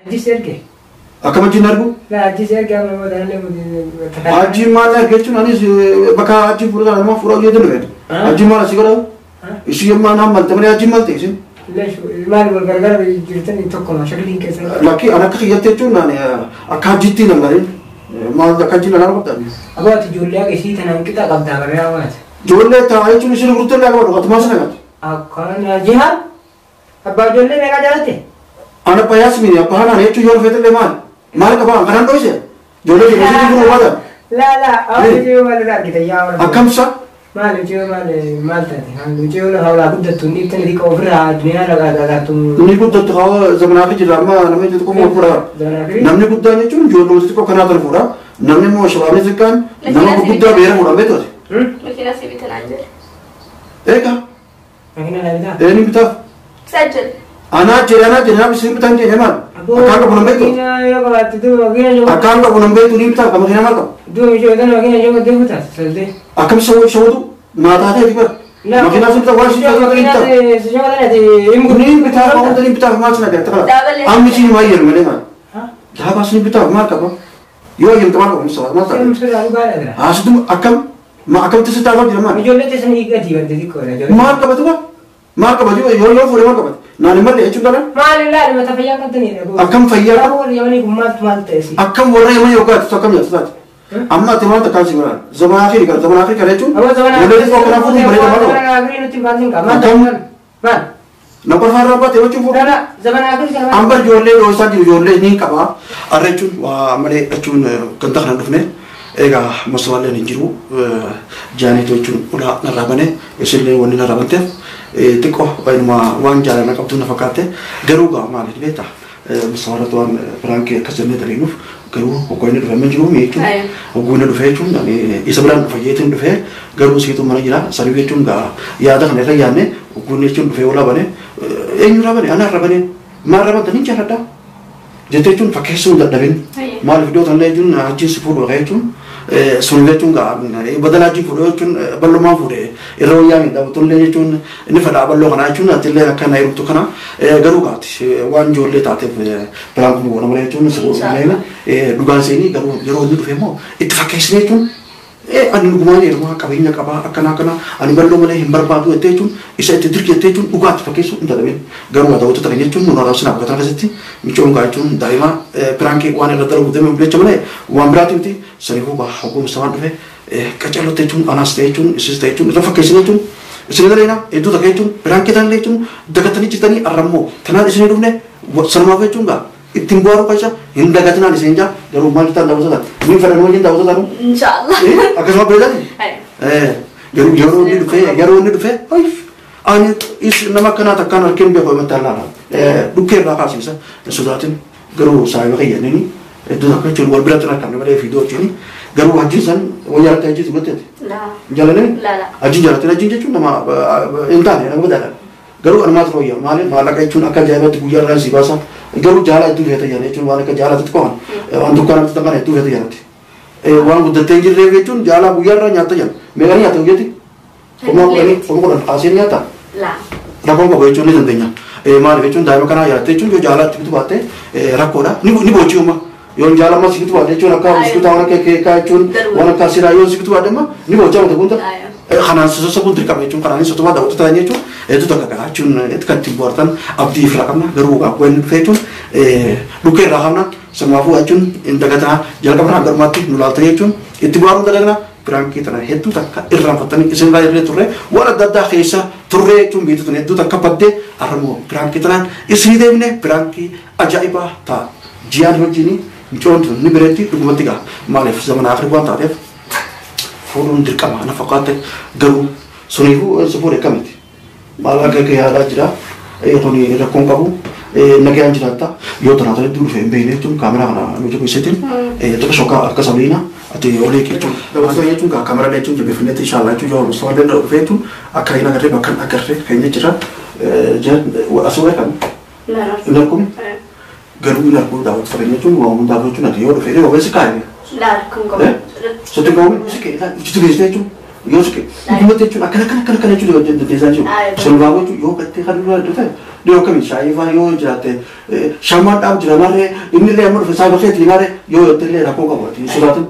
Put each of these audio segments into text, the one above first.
Hajji erge. Akkam hajjiin argu? Laa hajji erge amma tanallee. Hajjiin maal erge jechuun anis bakka hajjiin fuudhaa nama fuudhaa hojjetu dhufe. Hajjiin maal asii godhamu? Isii yemmaa naan malte malee hajjiin malte isin. Maal wal gargaara jirtan tokkuma shakliin keessa. Lakki an akka kiyyatti jechuun akka hajjiitti hin lallaarin. Maal akka hajjiin lallaaru qabda? Aboo ati ijoollee akka isii tanaan qixa qabdaa barraa waati. Ijoollee ta'a jechuun isin gurgurtee illee qabatu atumaa sana qabdi. Akkana jihaan abbaa ijoollee meeqa jaalatte? An abbaa Yaasmiin abbaa Hanaan jechuun yoo dhufeetillee maal? Maal qabaa kanaan dhoyse? Ijoollee ijoollee gurguruu baata. Laa laa awwa ijoollee maal irraa argite yaa warra. Akkamsa? Maal ijoollee maal maal taate? Ijoollee hawlaa guddattu inni ibtan xiqqoo ofirraa addunyaa irraa gargaartu. Inni guddattu hawa zamanaa fi jira amma namni xixiqqoo fuudha. Namni guddaan jechuun ijoollee xixiqqoo kanaa tan fuudha. Namni immoo shabaabni xiqqaan nama gurguddaa beera fuudha beektooti. Makiina si bitanaan jedhe. Eega. Makiina na bitaa? Eenyu bitaaf? Sajjal. Anaa jedhe anaa jedhe namni si bitan jedhe maal? Akkaan qabu nan beektu. Makiina yoo qabaatte duuba makiina yoo. Akkaan qabu nan beektu ni bitaaf kan makiina maal qabu? Duuba ishee tan makiina yoo qabde bitaaf saltee. Akkam shawwatu naa taatee bara. Makiinaa si bitaa waan si bitaa makiina bitaa. Ni bitaaf waan hunda ni bitaaf maal si nagatte qaba? Ammi si maal jedhu malee maal? Daabaa si bitaaf maal qaba? Yoo jedhamte maal qabu musa maal taate? Haasitu akkam ma akkamitti si taa'aa jira maal? Ijoollee teessan hiikkati wanti xiqqoodha. Maal qabatu ba? Maal qabatu yoo yoo fuudhee maal qabate? Naan hin malle jechuun dhala? Maal ilaali mata fayyaa qabdanidha. Akkam fayyaa qabu? Warra Yamanii kun maaltu maal ta'e si? Akkam warra Yamanii yookaan ati akkam nyaatu taate? Amma ati maal takkaan si biraan? Zamanaa fi kana zamanaa fi kana jechuun ijoollee xiqqoo kanaa fuudhuun bareeda maal qaba? Zamanaa fi nutti hin baasin qaba. Akkam? Maal? Na kolfaa irraa baate jechuun fuudhu. Dhala zamanaa fi kana. Amma ijoollee dhoosaa jiru ijoollee ni qaba. Arra jechuun waa malee jechuun ganda kana dhufne. Egaa maswaalleen hin jiru jaaniitu jechuun ulaa narraa bane isinillee wanni narraa banteef xiqqoo waanuma waan jaalala qabdu na fakkaate garuu gaa maaliif beektaa maswaalatti waan piraankii akkas jennee daliinuuf garuu hoggoo inni dhufee jiru jechuun hoggoo inni dhufee jechuun isa biraan dhufa jeetiin dhufee garuu siitu mana jira sanii jechuun gaa yaada kana irra yaadne hoggoo inni jechuun dhufee ulaa bane eenyurraa bane anaarra bane maalirra banta ni jaalladha jettee jechuun fakkeessuu hin dadhabin maaliif iddoo tanallee jechuun achiin si fuudhu jechuun sun jechuun gaa badalaa achiin fuudhu jechuun bal'ummaan fuudhe irra wayyaa hin daawwatullee jechuun inni fedhaa bal'oo kanaa jechuun atillee akka na heerumtu kana garuu gaati waan ijoollee taateef biraan kun goona malee jechuun si fuudhu dhugaan seenii garuu yeroo inni dhufe immoo itti fakkeessine jechuun ani dhugumaan heerumaa qabeenya qabaa akkana akkana ani bal'oo malee hin barbaadu jettee jechuun isa itti dirqi jettee jechuun dhugaatti fakkeessuu hin dadhabin garuu haa ta'utu ta'e jechuun nuun arabsina bakka kana keessatti micoon gaa jechuun daa'ima piraankii waan irra darbu deemee jecha malee waan biraati miti saniifuu gaa hoggumsa waan dhufe qacarrotti jechuun anaas ta'e jechuun isis ta'e jechuun irra fakkeessine jechuun isin daleena hedduu takka jechuun piraankii tanallee jechuun dagatanii jirtanii arrammoo tanaan isin dhufne sanumaaf jechuun gaa ittiin bu'aa keessa hin dagatinaan isin jaa garuu maal jettan daawwattoota ni fedhan wajjin daawwattoota nu. Inshaallah. Akkasuma beekani? Garuu yeroo inni dhufe ani nama akkanaa takkaan harkeen beeku himatti allaala. Dhukkee irraa kaasiisa sodaatin garuu saayiba kiyyannini iddoo takka jechuun wal biratti rakkanne malee fiidoo jechuun garuu hajjiin san wayyaa irratti hajjiin guddatteeti. Jaalallee? Hajjiin jaalatin hajjiin jechuun nama hin taane nama badaadha. Garuu anumaatu fooyya maaliif maallaqa jechuun akka ajaa'ibaatti guyyaa irraa si baasa garuu jaala hedduu feeta jala jechuun waan akka jaala xixiqqoo kana waan dukkaana bitti kana hedduu feeta jalatti. Waan guddattee hin jirreef jechuun jaala guyyaa irraa nyaatta jala meeqa nyaatta guyyaatti? 10,000 10,000 kaasee nyaatta? Rakkoon qabu jechuun ni dandeenya. Maaliif jechuun daa'ima kanaa jaalatti jechuun yoo jaalaatti bitu baatte rakkoodha ni boochi uuma. Yoo jaala amma si bitu baatte jechuun akka biskuutaa waan akka keekaa jechuun waan akka siraa yoo si bitu baatte amma ni boochaa mata kunta. Kanaan sossobuun dirqama jechuun kanaan sosobaa daawwattoota ta'an jechuun hedduu takka gahaa jechuun kan ittiin bohaartan abdii ifraa qabna garuu gaafuu inni dhufe jechuun dhukkee irraa qabna sanumaafuu jechuun hin dagatinaa jalqaba irraa garumaatti nu laaltan jechuun itti bohaaruun dagatinaa piraankii tana hedduu takka irraanfattanii isin irraa irree turre waan adda addaa keessa turre jechuun biitu tun hedduu takka baddee har'ammoo piraankii tanaan isinii deemne piraankii ajaa'ibaa ta'a jiyaan wajjin micoon tun ni bireetti dhugumatti gaha maaliif zamana afirii waan taateef fuudhuun dirqama na fakkaate garuu suniifuu si fuudhe akkamiti maal akka kee yaadaa jira kuni rakkoon qabu nagayaan jiraatta yoo tanaa hedduu dhufe hin beekne jechuun kaameraa kana nu jabeessitiin tokko shokkaa akka sabiina ati olii jechuun dabalatee jechuun kaameraa jechuun jabeeffanneetti inshallah jechuun yoo mustawaa danda'u dhufe jechuun akka hin agarree bakka hin agarree keenya jira asuma kan hin argumi garuu hin arguu daawwatu fageenya jechuun waa hundaaf jechuun ati yoo dhufe yoo si kaa'e. Kun qabu. Sotti qabu si kee ijjitu geessite jechuun Yoo suqe dhugumatti jechuun akkana akkana akkana akkana jechuun dandeessaa jiru. Solbaa jechuun yoo gattee kan duraa iddoo ta'e dhiyoo akkamii shaayii fa'aa yoo jiraatte shamaan dhaab jira maarree inni illee amma dhufe saayiba keetii maarree yoo jette illee rakkoo qabu ati sodaatin.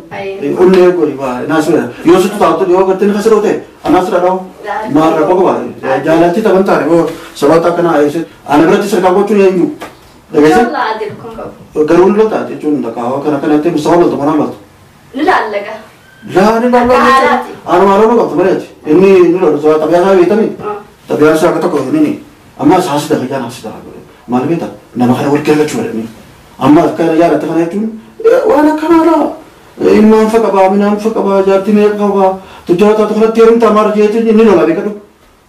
Onnee godhi naasira yoo situ taatu yoo gattee ni kasiroo ta'e anaasira dhawu maal rakkoo qaba jaalatti taphan taane yoo sababa akkanaa ana biratti sirkaa gochuun eenyu. Garuu ni lolta jechuun dhaqaa kana kanatti mustafa lolta manaa lolta. Ni laallaga. Laa ni laallaa anuma loluu qabdu malee inni ni lolu xabiyaa isaa beektami xabiyaa isaa akka tokko inni amma haasida kiyyaan haasida maal beekta nama kana wal galachuu jedhani amma akkana yaadatte kana jechuun waan akkanaadha ilmaan fa qabaa minaan fa qabaa jaartii meeqa qabaa tujjaa taatu kanatti heerumtaa maal jeetiin inni lola beekadhu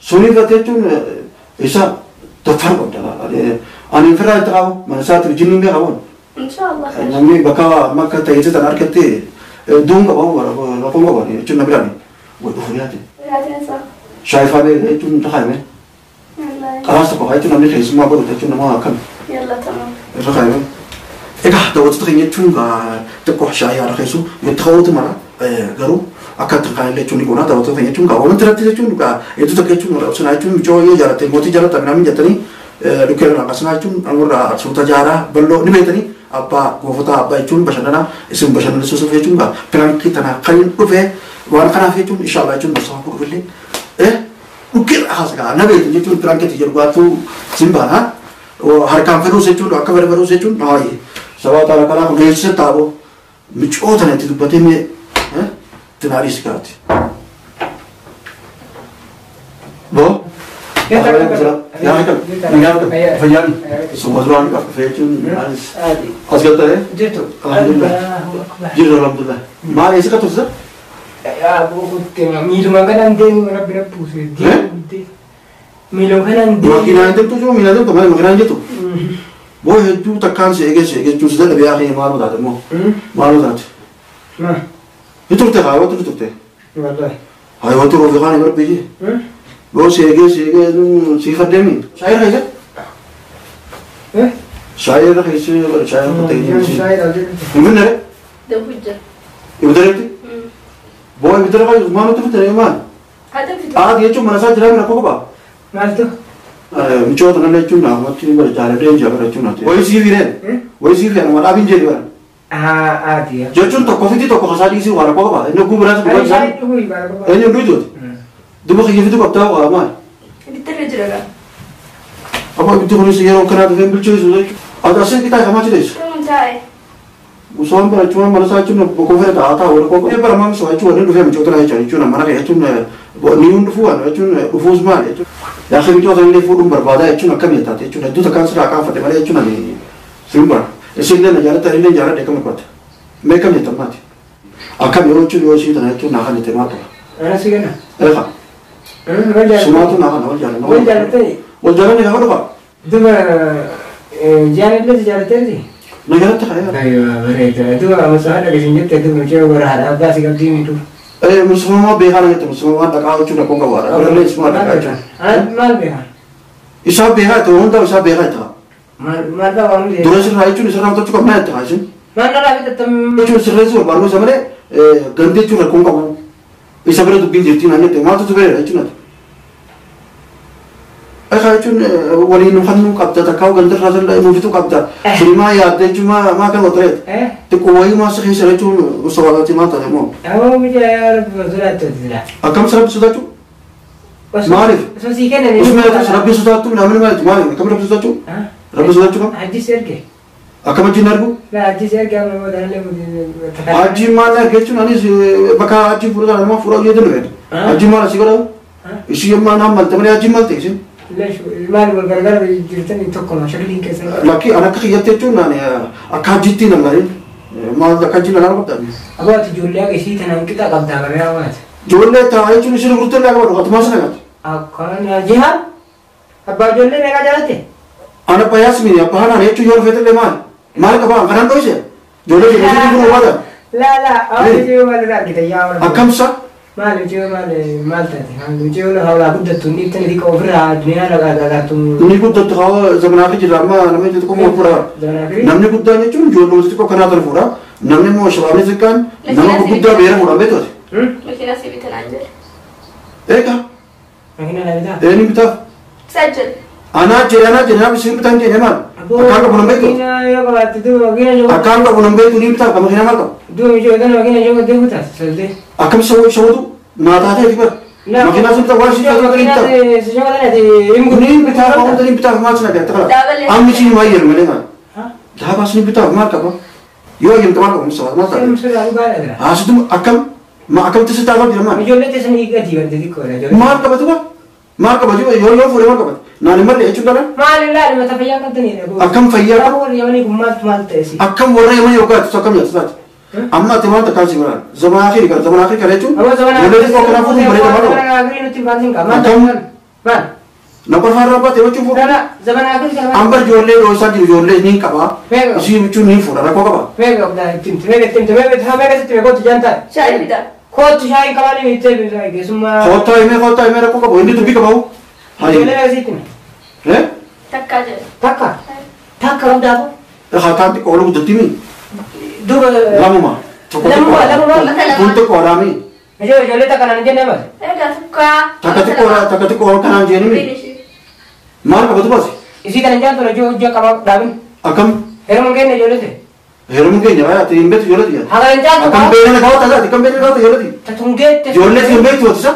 suniifate jechuun isa toffar qabda ani firraa itti qabu mana isaatiif jinniin beekamuun. Inshaallah. Namni bakka makka ta'ee tan argatte duun qabu rakkoon qabu jechuun na biraani. Way dhufu yaate. Shaayii fa'aa jechuun taa'ame. Qaraas tokko jechuun namni keessummaa godhu jechuun nama akkam. Yalla tamam. Irra kaa'ame. Egaa daawwattoota keenya jechuun xiqqoo shaayii haadha keessu itti ka'uutu mala garuu akka itti kaa'an jechuun ni goona daawwattoota keenya jechuun wanti irratti jechuun hedduu takka jechuun ibsinaa jechuun mucoo yoo jaalatte mootii jaalatta minaamin jettanii dhukkee irraa qasanaa jechuun warra suuta jaaraa bal'oo ni beektanii abbaa goofataa abbaa jechuun bashannanaa isin bashannansiisuuf jechuun piraankii tana kan hin dhufe waan kanaaf jechuun inshaallah jechuun mustafa kun dhufillee dhukkee irraa kaasa na beektan jechuun piraankii jedhu gaatu sin baana harkaan fedhuus jechuun akka fedhe fedhuus jechuun haayee sababa taala kanaaf geessise taaboo micoota itti dubbatee mee tinaadhiis kaati. Boo. Boo seegee seegee si faddeemi shaayii keessa? Shaayii irra keessa shaayii irra ta'ee Shaayii dha jedhu. Hin finnere? Danfu jira. Ibidda irratti? Boo ibidda irra maal nutti fittee maal? Haa danfitu. Haati jechuun mana isaa jiraa rakkoo qabaa? Maaltu? Michoota kana jechuun naafatti bara jaaladhee jira bara jechuun naati. Wayii sii fireen? Wayii sii fireen nama dhaabiin jedhi bara. Haati. Jechuun tokko fiti tokko kasaa dhiisii waa rakkoo qabaa? Inni gubiraas Ani shaayii dhuguu hin baala qabaa. Eenyu dhujuuti? Duba kiyya fitu qabdaa waa maal? Ibidda irra jira gaa. Amma ibiddi kunis yeroo kanaa dhufee bilcheessu jechuudha. Ati asii qitaa kamaa jireessu. Kun taa'e. Musaan bara jechuun mana isaa jechuun bokkoo fedha haa ta'u wal qoqqoo. Bara maamsa jechuun wanni dhufee michoota naa jechuun mana kee jechuun ni hundi dhufuu waan jechuun dhufuus maal jechuun. Yaa michoota illee fuudhuun barbaadaa jechuun akkamii taate jechuun hedduu takkaan sirraa kaafate malee jechuun ani siin bara. Isin illee na jaalata illee jaaladhe akkam barbaadda. Mee kam jettan maati? Akkam yeroo jechuun yoo ishii tana jechuun naa kan jette maal qaba? Ana si kenna. Eeqa. Wal jaallatanii. Sumaatu naa kana wal jaallanna. Wal jaallatanii. Wal jaallanni gaafa dhufa. Duba jaalallee si jaalatteerti? Na jaalatte kana. Aywa bareeda. Duba musaa dhaggeessin jette duba mucaa warra haadha abbaa si qabdii miidhu. Muslimaa beekaa na jette muslimaa dhaqaa jechuun rakkoon qabu haadha. Birallee isuma dhaqaa jechuun. Maal beekaa? Isaa beekaa ta'u hunda isaa beekaa ta'a. Maal maal qaba hundi? Dura sirraa jechuun isarraa bitachuu qabnaa jette kaasin. Maal dhalaa bitattam? Jechuun sirreessuu barbaadu isa malee gandee jechuun rakkoon qabu. Isa bira dubbiin jirtiin naan jette maaltu bira jechuun ati. Egaa jechuun waliin fannuu qabda takkaa gandarraa sirraa nuufituu qabda. Sunimaa yaadde jechuun maa kan otreet. Xiqqoo wayii maa si keessa jechuun gosa maal taate moo. Awoo miidhaa yaa rabbi sodaattu jira. Akkam rabbi sodaachuu? Maaliif? Osoo sii kennan. Osoo meeqa rabbi sodaattu namni maaliif maaliif akkam rabbi sodaachuu? Rabbi sodaachuu qaba? Hajji erge. Akkam hajjiin argu? Laa hajji erge amma immoo dalallee. Hajjiin maal arge jechuun anis bakka hajjiin fuudhan nama fuudhaa hojjetan dhufe. Hajjiin maal asii godhamu? Ishii yemmaa naan malte malee hajjiin malte isin? Maal wal gargaara jirtan tokkuma shakliin keessa. Lakki an akka kiyyatte jechuun akka hajjiitti hin lallaarin. Maal akka hajjiin lallaaru qabda? Abaati ijoollee akka isii tanaan qixa qabdaa baree hawaasa. Ijoollee taa'aa jechuun isin gurgurtee illee qabatu qatumaa sana qabdi. Akkana jihaan abbaa ijoollee meeqa jaalatte? Ana abbaa Yaasmiin abbaa Hanaan jechuun yoo dhufeetillee maal? Maal qabaa kanaan dho'ise? Ijoollee ijoollee gurguruu baata. Laa laa awwa ijoo maal irraa argite yaa warra. Akkamsa? Maal ijoo maal maal taate? Ijoo lafa olaa guddattu inni ibtan xiqqoo ofirraa addunyaa lafa dhagaattu. Inni guddattu haa zamanaa fi jira amma namni xiqqoo moo fuudha. Namni guddaan jechuun ijoollee xiqqoo kanaa tan fuudha. Namni immoo shabaabni xiqqaan nama gurguddaa beera fuudha beektooti. Makiinaa si bitan aan jedhe. Eegaa. Makiinaa naa bitaa. Ee ni bitaaf. Sajjal. Anaa jedhe anaa isin bitaan jedhe maal? Akkaan qabu nan beektu. Makiinaa yoo qabaatte duuba makiinaa yoo. Akkaan qabu nan beektu ni bitaaf makiinaa maal qabu? Duuba mijoo tana makiinaa yoo qabdee bitaas saltee. Akkam sawwatu naa taatee fi bara. Makiinaa sun bitaa waan isin taatu ni bitaaf. Ni bitaaf waan ni bitaaf maal sin agarta kana. Ammi isin maal jedhu malee maal? Daabaa sin bitaaf maal qaba? Yoo eeyyamte maal qabu Mustafa maal taate? Haasitu akkam ma akkamitti si taatoo jira maal? Ijoollee teessan hiikkati wanti xiqqoodha. Maal qabatu ba? Maal qabatu yoo yoo fuudhee maal qabatu? Naan hin malle jechuun dhala? Maal ilaali mata fayyaa qabdanidha. Akkam fayyaa qabu? Warra Yamanii kun maaltu maal ta'e si? Akkam warra Yamanii yookaan akkam nyaatu taate? Amma ati maal takkaan si biraan? Zaman akhirii kana zaman akhirii kana jechuun ijoollee xiqqoo kanaa fuudhuun bareeda maal qaba? Zaman akhirii nutti hin baasin qaba. Akkam? Maal? Na kolfaa irraa baate jechuun fuudhu. Zaman akhirii kana maal? Amma ijoollee dhoosaa jiru ijoollee ni qaba. Isii jechuun ni fuudha rakkoo qaba. Meeqa qabdaa itti himte meeqa itti himte meeqa meeqa sitti meeqa kootu jaantaa? Shaayii bitaa. Kootu shaayii qabaanii miittee keessummaa. Koottaa himee rakkoo qabu inni dubbii qabu. Ijoollee meeqa sitti hime? Takkaa jedhe. Takka? Takka qabdaa? Haa xiqqoo ol guddatti mi? Duuba. Lamuma. Lamuma. Kun xiqqoodhaa mi? Ijoollee takka naan jenne maal? Egaa takkaa. Takka xiqqoo kanaan jenne mi? Maal qabatu baase? Isii kana jaan tola hojii qaba dhaabin. Akkam? Heerumuun keenya ijoollee ta'e. Heerumuun keenya baay'ee ati hin beektu ijoollee ta'e. Haga hin jaantu. Akkam beekna kaawwata taate akkam beekna kaawwata ijoollee ta'e. Tatuun geette. Ijoollee hin beektu otisa.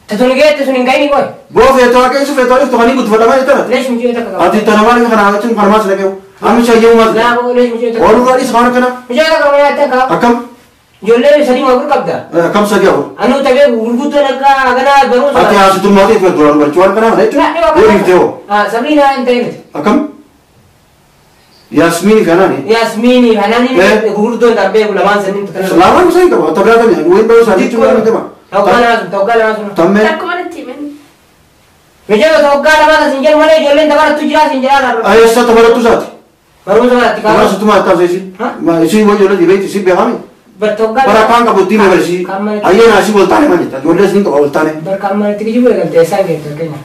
Tatuun geette sun hin gahini qoy. Boo feetoo akka isu feetoo dhuftu kan hin guddifadhamaa jettara. Leesh mijoo takka qaba. Ati tana maaliif kana jechuun kan maas dhaga'u. Amma shayyee maas. Naa boo leesh mijoo takka. Ooluu gaadhis waan akkana. Mijoo takka qaba yaadda qaba. Akkam? Ijoollee sadii afur qabda. Akkam sadii afur? Anuu tabee gurguddoo akka ganaa barumsa. Ati haasitummaa ta'e duraan barchuu waan kanaa jechuun. Yoo dhiiftee hoo? Sabriinaa hin ta'e miti. Akkam? Yaasmiini kanaani. Yaasmiini kanaani gurguddoon darbee lamaan saniin tokko. Lamaan isa hin qabu. Tabraa tamee wayin baruu isaanii jechuun waan ta'e. Toggaa lamaa sun. Tammee. Takkuma natti himen. Mijoo toggaa lamaa sin jedhu malee ijoolleen tabarattu jiraa sin jedhaa. Eessa tabarattu isaati? Barumsa baratti kaa'u. Barumsa akkas isi. Isii wayi ijoollee dhibeetti isii beekami. Bara kaan qabu ittiin eegalsi. Ayyana asii wal taane maal jetta? Ijoollee isin qaba wal taane. Barka amma itti kijibu eegalte eessaan geette fakkeenya.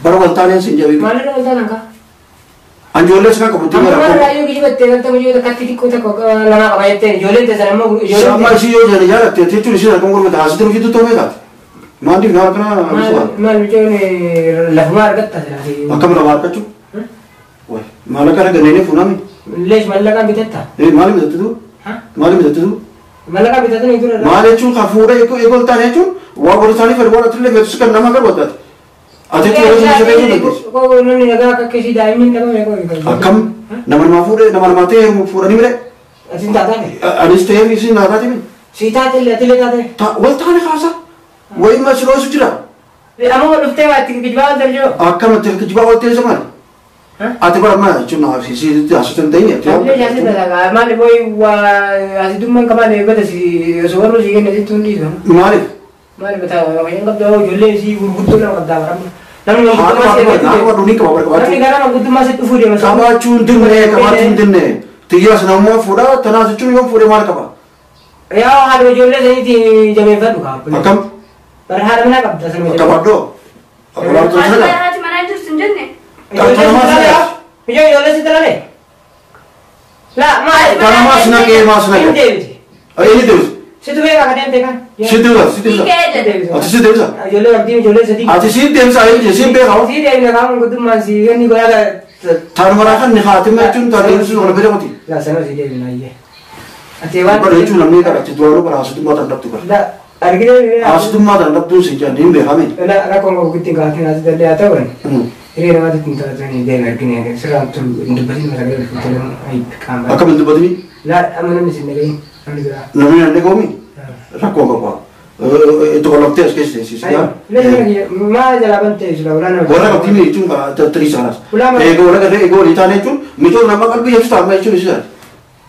Bara wal taaneen sin jabeebi. Maalirra wal taanan kaa? An ijoollee isin qabu ittiin eegalti. Amma raayyuu kijibatte eegalte mijoo takkatti xiqqoo tokko lamaa qaba jetteen ijoolleen teessan ammoo ijoolleen. Amma isii yoo jedhan jaalatte jechuun isii akkam gurgurta haasitti rufitu ta'uu beekaati. Maaliif nama kana Maal mijoon lafumaa argatta? Akkam lafaa argachuu? Maallaqa arganneen fuunami. Leesh maallaqaan bitatta? Maali bitattu? Maali bitattu? Mallaqa bitatanii tura. Maal jechuun kan fuudha eegol taane jechuun waa godhu isaanii fedhu waan atillee feetus kan nama garuu addaati. Ati jechuun yeroo sun beekuu dandeessu. Namni nagaa akka akkasii daa'imni dhabame qoy. Akkam nama namaa fuudhee nama namaa ta'e fuudhanii mire. Ati hin taataane? Anis ta'ee isin taataati mi? Si taate illee atillee taate. Wal taane kaasa. Wayi ma siloosu jira. Amma dhuftee waa itti kijibaa wal tarjoo. Akkam itti kijibaa wal teessa maali? Ati bara maal jechuun naa fi si asitti hin ta'in. Maali booyi waa asitummaan qabaale eeggata si osoo warra si kenne sitti hundi dhiisu. Maaliif? Maali bataa fayyaan qabdaa ijoollee si gurguddoo lama qabdaa bara. Namni manguddummaa si eeggatu. Namni gara manguddummaa si dhufuu deema. Qabaachuun dinne qabaachuun dinne. Xiyyaas namummaa fuudhaa tanaas jechuun yoo fuudhee maal qaba? Yaa haadha ijoollee saniitti jabeeffadhu kaa. Akkam? Bara haadha manaa qabda sanuma. Qabaddoo. Haati manaa jirtu hin jenne. Mijoo ijoollee sitti lalee? La maali? Tanamaa si naqee maa si naqee. Inni deebise. Inni deebise. Situ beekaa ka deemte kan? Si deebisa si deebisa. Ati si deebisa. Ijoollee qabdii ijoollee sadii. Ati si deebisa inni si beekaa. Si deebisa kaa gudummaan si inni godhaa. Tanumaraa kan ni haatima jechuun taatee deebisuu wal bira miti. La sana si deebina ayyee. Ati waan. Bara jechuun namni qaba ati duraanuu bara haasitummaa tan dhabdu bara. La argitee. Haasitummaa tan dhabduun si jaan hin beekame. La rakkoon qabu gittiin kaatiin haasi haa ta'u. Hiree namaatti ittiin taatanii deema argine sirraan tolu hin dubbatin mata galee fuuldura qaama. Akkam hin dubbatini? La amma namni sin dhagahin namni biraa. Namni nan dhagahumi? Rakkoo qaba. Itti qoloftee as keessa teessisa. Maal jalaa bantee jira ulaa nama. Warra qabdii jechuun tirii saanaas. Eega warra garee eega walii taane jechuun michoon nama qalbii jabsu ta'a jechuun isa.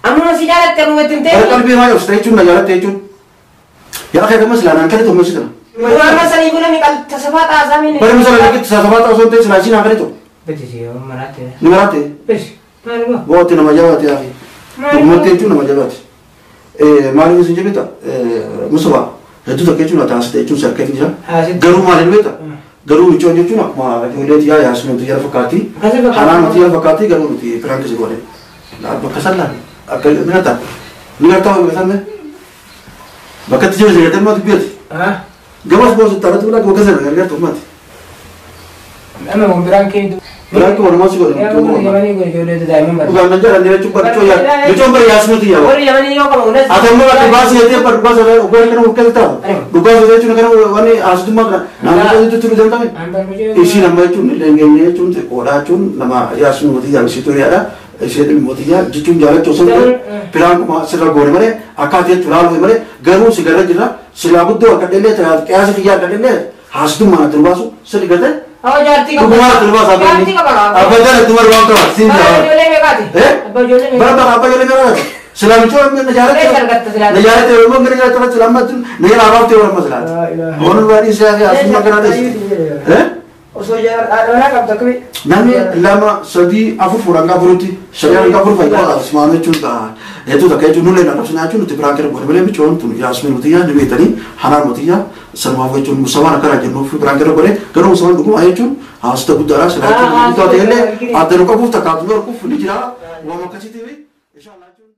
Amma si jaalatte amma ittiin ta'e. Warra qalbii maa jabsu jechuun na jaalatte jechuun. Yaa kee gamas laanaan kana tokko si kana. Warra sanii kun namni tasafaa xaasaa miini. Bara misala lakkii tasafaa xaasoo ta'e silaa siin kana tokko. Beeksisi yoo maraate. Ni maraate. Beeksisi maali boo. Bootti nama jabaate yaa fi. Uummatni jechuun nama jabaate. Maaliif isin jedhita Mustafa hedduu tokko jechuun taasise jechuun sarkee jira. Garuu maaliin beekta? Garuu michoon jechuun akkuma ijoollee xiyyaa yaasnu nuti jala fakkaatti. Kanaan nuti jala fakkaatti garuu nuti firaankisi goone. Bakka sallaan akka ni gartaa. Ni gartaa bakka sallaan. Bakka itti jiru jedhamee maatu biyyaati. Gamas boosu taaratu bila goga sana gargar tummaati. Amma kun biraan kee. Biraan kee walumaa si godhe. Yamanii kun ijoollee daa'imman bara. Dhugaan nan jedhan jechuun barchoo yaa. Jechuun bara yaasnuti yaa. Warri yamanii yoo qabu kunis. Ati ammoo ati baasii jettee bar dhugaa sana dhugaa kana uffata taa'u. Dhugaa sana jechuun kana wanni haastummaa kana naannoo jechuun turu danda'ame. Isiin amma jechuun leengeenya jechuun qoodhaa jechuun nama yaasnu mootii jaalisituu yaadha. Isheen mootii jechuun jaalachuu osoo hin biraan kuma sirra goone malee akkaataa jechuun laaluu malee garuu si garra jira silaa guddoo akka dhellee qiyaasa kiyyaa akka dhellee haastummaa natti baasu sirri gartee. Awwa jaartii qaba. Dhugumaa natti baasu Jaartii qaba. Abbaa natti maru waan qaba siin Abbaa jaalladha. ijoollee meeqaati? Abbaa ijoollee Bara meeqaati? bara abbaa ijoollee meeqaati? Silaa michoo na jaalladha. Eessa argatta silaa? Na jaalladha yeroo gara jaalladha silaa amma na jala abaabtee warra maslaati. Waan baadii siyaa asuma kana dheesse. Osoo haadha manaa qabdu akkamii? Namni 2 3 4 fuudhan gaafa furutti 5 gaafa furu fayyaa asmaan jechuun hedduu takka jechuun nullee na jechuun nuti biraan kira godhe malee michoon tun yaasmin mutiyyaa ni beektanii hanaan mutiyyaa sanumaaf jechuun musawaan akkana jennuuf biraan kira godhe garuu musawaan dhugumaa jechuun haasota guddaadha silaa jechuun guddaa ta'ellee adda nu qabuuf takka adda nu arguuf ni jira waan akkasiitiif inshallah jechuun.